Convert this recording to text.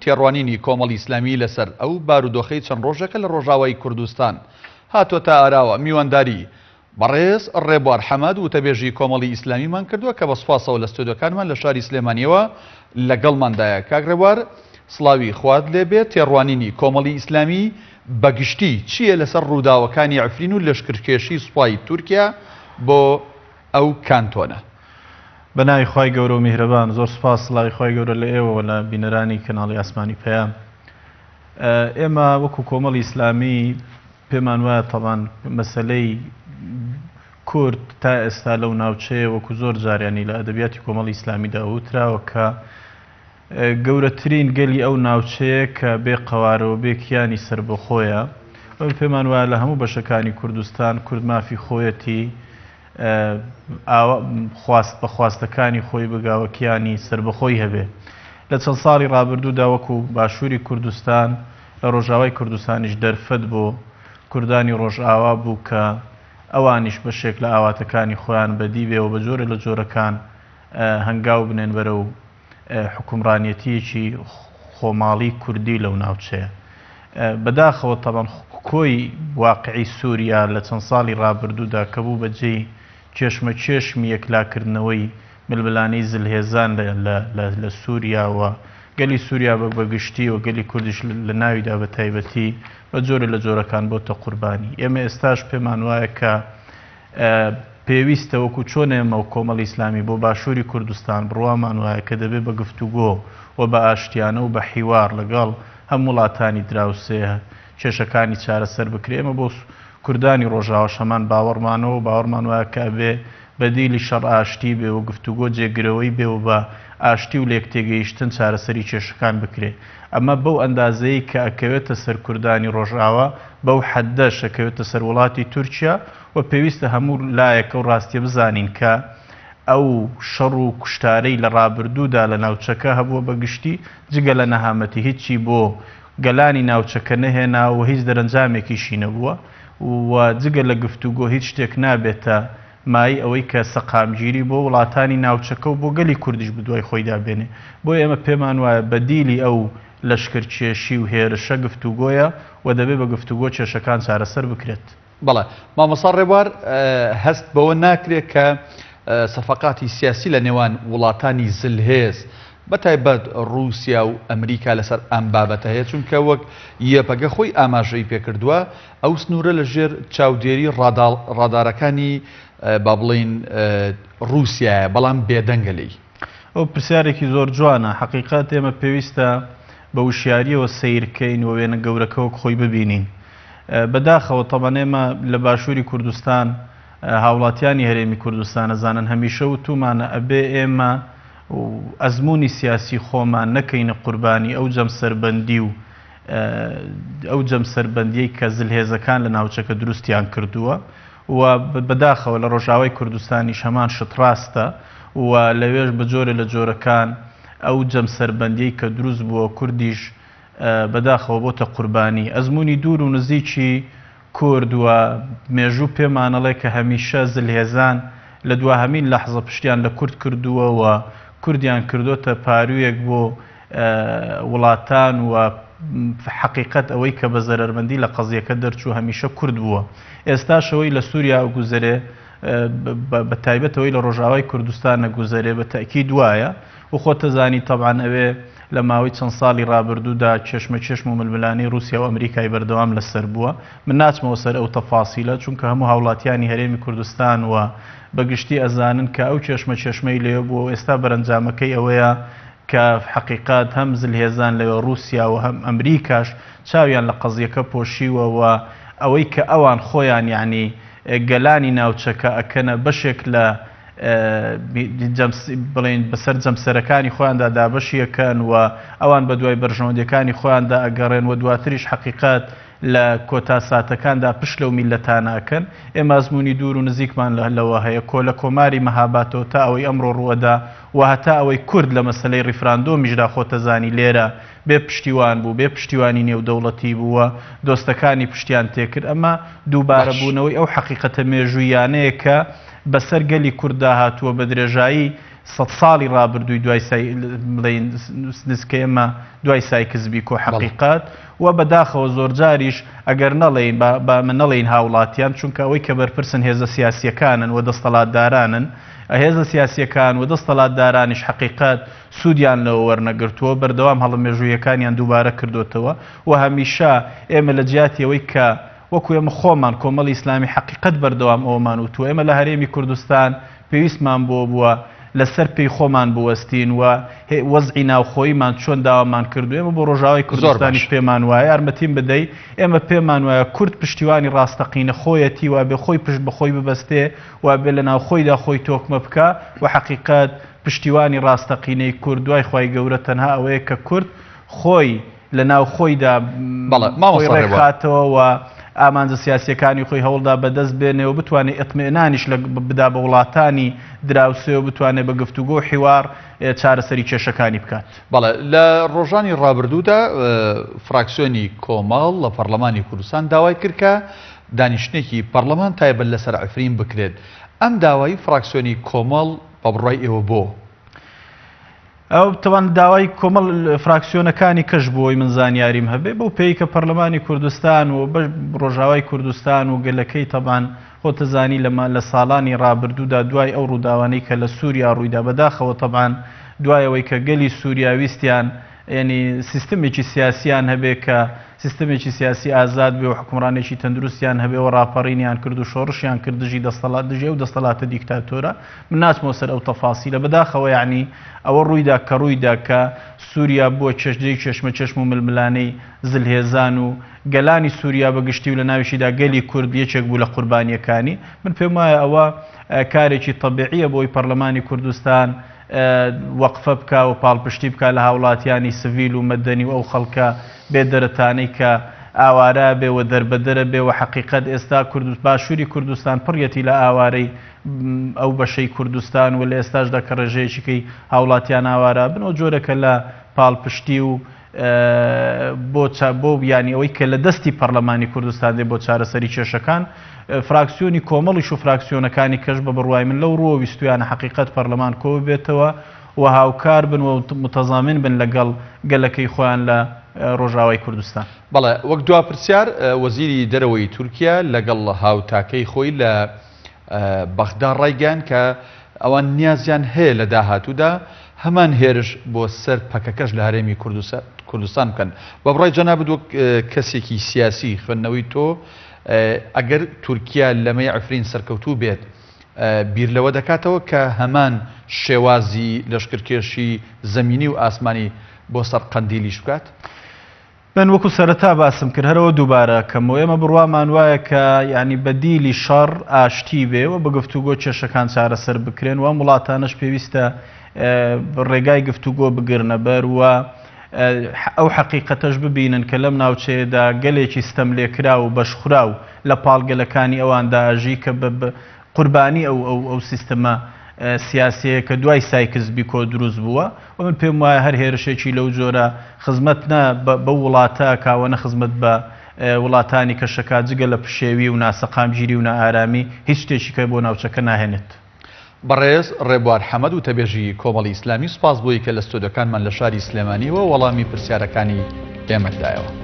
تێڕوانینی کۆمەڵی ئیسلامی لەسەر ئەو بارودۆخەی چەند ڕۆژێکە لە ڕۆژاوای کوردستان هاتۆتە ئاراوە، میوانداری بەڕێز ڕێبوار حەمەد وتەبێژی کۆمەڵی ئیسلامیمان کردووە کە بە سوپاسەوە لە ستۆدیۆکانمان لە شاری سلێمانیەوە لەگەڵماندایە. کاک ڕێبوار سڵاوی خوات لێ بێت، تێڕوانینی کۆمەڵی ئیسلامی بە گشتی چییە لەسەر ڕووداوەکانی عفرین و لەشکرکێشی سوپای تورکیا بۆ ئەو کانتۆنە؟ بە ناوی خوای گەورە و میهرەبان. زۆر سوپاس سڵاوی خوای گەورە لە ئێوە و لە بینەرانی کەناڵی ئاسمانی پەیام. ئێمە وەکو کۆمەڵی ئیسلامی پێمان وایە تەبان مەسەلەی کورد تا ئێستا لەو ناوچەیە وەکو زۆر جار یانی لە ئەدەبیاتی کۆمەڵی ئیسلامیدا وتراوە کە گەورەترین گەلی ئەو ناوچەیە کە بێ قەوارە و بێ کیانی سەربەخۆیە. ئەوەی پێمان وایە لە هەموو بەشەکانی کوردستان کورد مافی خۆیەتی ئاوا خواست بە خواستەکانی خۆی بگا و کیانی سەربەخۆی هەبێ. لە چەند ساڵی ڕابردوودا وەکو باشووری کوردستان لە ڕۆژاوای کوردستانیش دەرفەت بۆ کوردانی ڕۆژاوا بوو کە ئەوانیش بەشێک لە ئاواتەکانی خۆیان بەدی بێ و بە جۆرێ لە جۆرەکان هەنگاو بنێن بەرەو حوکمڕانیەتییەکی خۆماڵی کوردی لەو ناوچەیە. بەداخەوە تەبعەن کۆی واقعی سووریا لە چەند ساڵی ڕابردوودا کە بوو بە جێی کێشمەکێشمی یەکلاکردنەوەی ململانێی زلهێزان لە سووریا و گەلی سووریا بە گشتی و گەلی کوردیش لە ناویدا بە تایبەتی بە جۆرێ لە جۆرەکان بۆتە قوربانی. ئێمە ئێستاش پێمان وایە کە پێویستە وەکو چۆن ئێمە و کۆمەڵی ئیسلامی بۆ باشووری کوردستان بڕوامان وایە کە دەبێ بە گفتوگۆ و بە ئاشتیانە و بە حیوار لەگەڵ هەم وڵاتانی دراوسێ کێشەکانی چارەسەر بکرێ، ئێمە بۆ کوردانی ڕۆژاواش هەمان باوەڕمانەوە و باوەڕمان وایە کە ئەبێ بەدیلی شەڕ ئاشتی بێ و گفتوگۆ جێگرەوەی بێ و بە ئاشتی و لێکتێگەیشتن چارەسەری کێشەکان بکرێ. ئەمە بەو ئەندازەیەی کە ئەکەوێتە سەر کوردانی ڕۆژاوا بەو حەدەش ئەکەوێتە سەر وڵاتی تورکیا و پێویستە هەموو لایەک ئەو ڕاستیە بزانین کە ئەو شەڕ و کوشتارەی لە ڕابردوودا لە ناوچەکە هەبووە بە گشتی جگە لە نەهامەتی هیچی بۆ گەلانی ناوچەکە نەهێناوە و هیچ دەرەنجامێکیشی نەبووە و جگە لە گفتوگۆ هیچ شتێک نابێتە مایەی ئەوەی کە سەقامگیری بۆ وڵاتانی ناوچەکە و بۆ گەلی کوردیش بدوای خۆیدا بێنێ. بۆیە ئێمە پێمان وایە بەدیلی ئەو لەشکرکێشی و هێرشە گفتوگۆیە و دەبێ بە گفتوگۆ کێشەکان چارەسەر بکرێت. بەڵێ مامۆستا ڕێبوار هەست بەوە ناکرێت کە سەفەقاتی سیاسی لە نێوان وڵاتانی زلهێز بە تایبەت ڕووسیا و ئەمریکا لەسەر ئەم بابەتە هەیە چونکە وەک یەپەگە خۆی ئاماژەی پێکردووە ئەو سنوورە لە ژێر چاودێری ڕادارەکانی با بڵێین ڕووسیایە بەڵام بێدەنگە لێی. ئەو پرسیارێکی زۆر جوانە، حەقیقەت ئێمە پێویستە بە وشیاریەوە سەیر کەین و وێنە گەورەکە وەک خۆی ببینین. بەداخەوە تەبەن ئێمە لە باشووری کوردستان هاوڵاتیانی هەرێمی کوردستان ئەزانن هەمیشە وتومانە ئەبێ ئێمە ئەزموونی سیاسی خۆمان نەکەینە قوربانی ئەو جەمسەربەندی و ئەو جەمسەربەندیەی کە زلهێزەکان لە ناوچەکە دروستیان کردووە و بەداخەوە لە ڕۆژاوای کوردستانیش هەمان شت ڕاستە و لەوێش بە جۆرێ لە جۆرەکان ئەو جەمسەربەندیەی کە دروست بووە کوردیش بەداخەوە بۆتە قوربانی. ئەزموونی دوور و نزیکی کورد و مێژوو پێمانەڵێ کە هەمیشە زلهێزان لە دواهەمین لەحزە پشتیان لە کورد کردووە و کوردیان کردۆتە پاروویەک بۆ وڵاتان و حەقیقەت ئەوەی کە بە زەرەرمەندی لە قەزیەکە دەرچوو هەمیشە کورد بووە. ئێستاش ئەوەی لە سووریا ئەگوزەرێ بە تایبەت ئەوەی لە ڕۆژاوای کوردستان ئەگوزەرێ بە تەئکید وایە و خۆتەزانی تەبعەن ئەوێ لە ماوەی چەند ساڵی ڕابردوودا کێشمەکێشم و ململانێی ڕووسیا و ئەمریکای بەردەوام لەسەر بووە. من ناچمەوە سەر ئەو تەفاسیلە چونکە هەموو هاوڵاتیانی هەرێمی کوردستان و بە گشتی ئەزانن کە ئەو کێشمەکێشمەی لەوێ بووە و ئێستا بەرەنجامەکەی ئەوەیە کە حەقیقەت هەم زلهێزان لەوێ ڕووسیا و هەم ئەمریکاش چاویان لە قەزیەکە پۆشیوە و ئەوەی کە ئەوان خۆیان یەعنی گەلانی ناوچەکە ئەکەنە بەشێک لە بڵێین بەسەر جەمسەرەکانی خۆیاندا دابەشی ئەکەن و ئەوان بە دوای بەرژەوەندیەکانی خۆیاندا ئەگەڕێن و دواتریش حەقیقەت لە کۆتا ساتەکاندا پشت لەو میللەتانە ئەکەن. ئێمە ئەزموونی دوور و نزیکمان لەوە هەیە کۆ لە کۆماری مەهاباتەوە تا ئەوەی ئەمڕۆ ڕووئەدا و هەتا ئەوەی کورد لە مەسەلەی ڕیفراندۆمیشدا خۆتەزانی لێرە بێ پشتیوان بوو، بێ پشتیوانی نێودەوڵەتی بوو و دۆستەکانی پشتیان تێکرد. ئەمە دووبارە باش. بوونەوەی ئەو حەقیقەتە مێژووییانەیە کە بەسەر گەلی کورددا هاتووە بە درێژایی. سەد ساڵی ڕابردووی دوای سای بڵێین نزکە ئێمە دوای سایکس بیکۆ حەقیقەت و بەداخەوە زۆرجاریش ئەگەر نەڵێین با با ئەمە نەڵێین هاوڵاتیان چونکە ئەوەی کە بەرپرسن هێزە سیاسیەکانن و دەستەڵاتدارانن هێزە سیاسیەکان و دەستەڵاتدارانیش حەقیقەت سوودیان لەوە وەرنەگرتووە بەردەوام هەڵە مێژوویەکانیان دووبارە کردۆتەوە و هەمیشە ئێمە لە جیاتی ئەوەی کە وەکو ئێمە خۆمان کۆمەڵی ئیسلامی حەقیقەت بەردەوام ئەوەمان وتووە ئێمە لە هەرێمی کوردستان پێویستمان بۆ بووە لەسەر پێی خۆمان بوەستین و وەزعی ناوخۆییمان چۆن داوامان کردو ئێمە بۆ ڕۆژاوای کوردستانیش پێمان وایە یارمەتیم بدەی ئێمە پێمان وایە کورد پشتیوانی ڕاستەقینە خۆیەتی و ئەبێ خۆی پشت بە خۆی ببەستێ و ئەبێ لە ناوخۆیدا خۆی تۆکمە بکا و حەقیقەت پشتیوانی ڕاستەقینەی کورد دوای خوای گەورە تەنها ئەوەیە کە کورد خۆی لە ناو خۆیدا بەڵێ خۆی مامۆستا ڕێبوار. ڕێکخاتەوە و ئامانجە سیاسییەکانی خۆی هەوڵدا بەدەست بێنێ و بتوانێ ئیطمئنانیش لە بدا بە وڵاتانی دراوسێ و بتوانێ بە گفتوگۆ و حیوار چارەسەری کێشەکانی بکات. بەڵێ لە ڕۆژانی ڕابردوودا فراکسیۆنی کۆمەڵ لە پەڕلەمانی کوردستان داوای کرد کە دانیشتنێکی پەڕلەمان تایبەت لەسەر عەفرین بکرێت، ئەم داوای فراکسیۆنی کۆمەڵ بە بڕوای ئێوە بۆ؟ ئەو تەوان داوای کۆمەڵ فراکسیۆنەکانی کەش بۆ ئەوەی من زانیاریم هەبێ بەو پێی کە پەرلەمانی کوردستان و بە ڕۆژاوای کوردستان و گەلەکەی تەبان خۆتەزانی لەمە لە ساڵانی ڕابردوودا دوای ئەو ڕووداوانەی کە لە سووریا ڕوویدا بەداخەوە تەبان دوای ئەوەی کە گەلی سووریا ویستیان یعنی سیستمێکی سیاسیان هەبێ کە سیستمێکی سیاسی ئازاد بێ و حوکمڕانێکی تەندروستیان هەبێ و ڕاپەڕینیان کرد و شۆڕشیان کرد دژی دەستەڵات دژی ئەو دەستەڵاتە دیکتاتۆرە من ناچمەوە سەر ئەو تەفاسیلە بەداخەوە یەعنی ئەوە ڕوویدا کە ڕوویدا کە سوریا بووە چێش جێی کێشمەکێشم و ململانێی زلهێزان و گەلانی سوریا بە گشتی و لە ناویشیدا گەلی کورد یەکێک بوو لە قوربانیەکانی من پێم وایە ئەوە کارێکی تەبیعیە بۆی پەرلەمانی کوردستان وەقفە بکا و پاڵپشتی بکا لە هاوڵاتیانی سڤیل و مەدەنی و ئەو خەڵکە بێ دەرەتانەی کە ئاوارە بێ و دەربەدەرە بێ و حەقیقەت ئێستا کوردست باشووری کوردستان پڕیەتی لە ئاوارەی ئەو بەشەی کوردستان و لە ئێستاشدا کە ڕێژەیەکی کەی هاوڵاتیان ئاوارە بن و جۆرەکە لە پاڵپشتی و بۆ بۆ یانی ئەوەی کە لە دەستی پەرلەمانی کوردستان دێ بۆ چارەسەری کێشەکان فراکسیۆنی کۆمەڵیش و فراکسیۆنەکانی کەش بە بڕوای من لەو ڕووە ویستویانە حەقیقەت پەرلەمان کۆ ببێتەوە و هاوکار بن و متەزامن بن لەگەڵ گەلەکەی خۆیان لە ڕۆژاوای کوردستان. بەڵێ وەک دوا پرسیار وەزیری دەرەوەی تورکیا لەگەڵ هاوتاکەی خۆی لە بەغدا ڕایگەیاند کە ئەوان نیازیان هەیە لە داهاتوودا هەمان هێرش بۆ سەر پەکەکەش لە هەرێمی کوردستان بکەن. بە بڕای جەنابت وەک کەسێکی سیاسی خوێندنەوەی تۆ ئەگەر تورکیا لەمەی عەفرین سەرکەوتوو بێت بیر لەوە دەکاتەوە کە هەمان شێوازی لەشکرکێشی زەمینی و ئاسمانی بۆ سەر قەندیلیش بکات؟ من وەکو سەرەتا باسم کرد هەر ئەوە دووبارە ئەکەمەوە ئێمە بڕوامان وایە کە یانی بەدیلی شەڕ ئاشتی بێ و بە گفتوگۆ کێشەکان چارەسەر بکرێن و ئەم وڵاتانەش پێویستە ڕێگای گفتوگۆ بگرنە بەر و ئەو حەقیقەتەش ببینن کە لەم ناوچەیەدا گەلێکی ستەملێکراو و بەشخوراو لە پاڵ گەلەکانی ئەواندا ئەژی کە قوربانی ئەو ئەو ئەو سیستمە سیاسیەیە کە دوای سایکس بیکۆ دروست بووە و من پێم وایە هەر هێرشێکی لەو جۆرە خزمەت نە بەو وڵاتە ئەکا و نە خزمەت بە وڵاتانی کەش ئەکا جگە لە پشێوی و ناسەقامگیری و نائارامی هیچ شتێکی کە بۆ ناوچەکە ناهێنێت. بەڕێز ڕێبوار حەمەد وتەبێژی کۆمەڵی ئیسلامی سوپاس بۆی کە لە ستۆدیۆکانمان لە شاری سلێمانیەوە وەڵامی پرسیارەکانی ئێمەت دایەوە.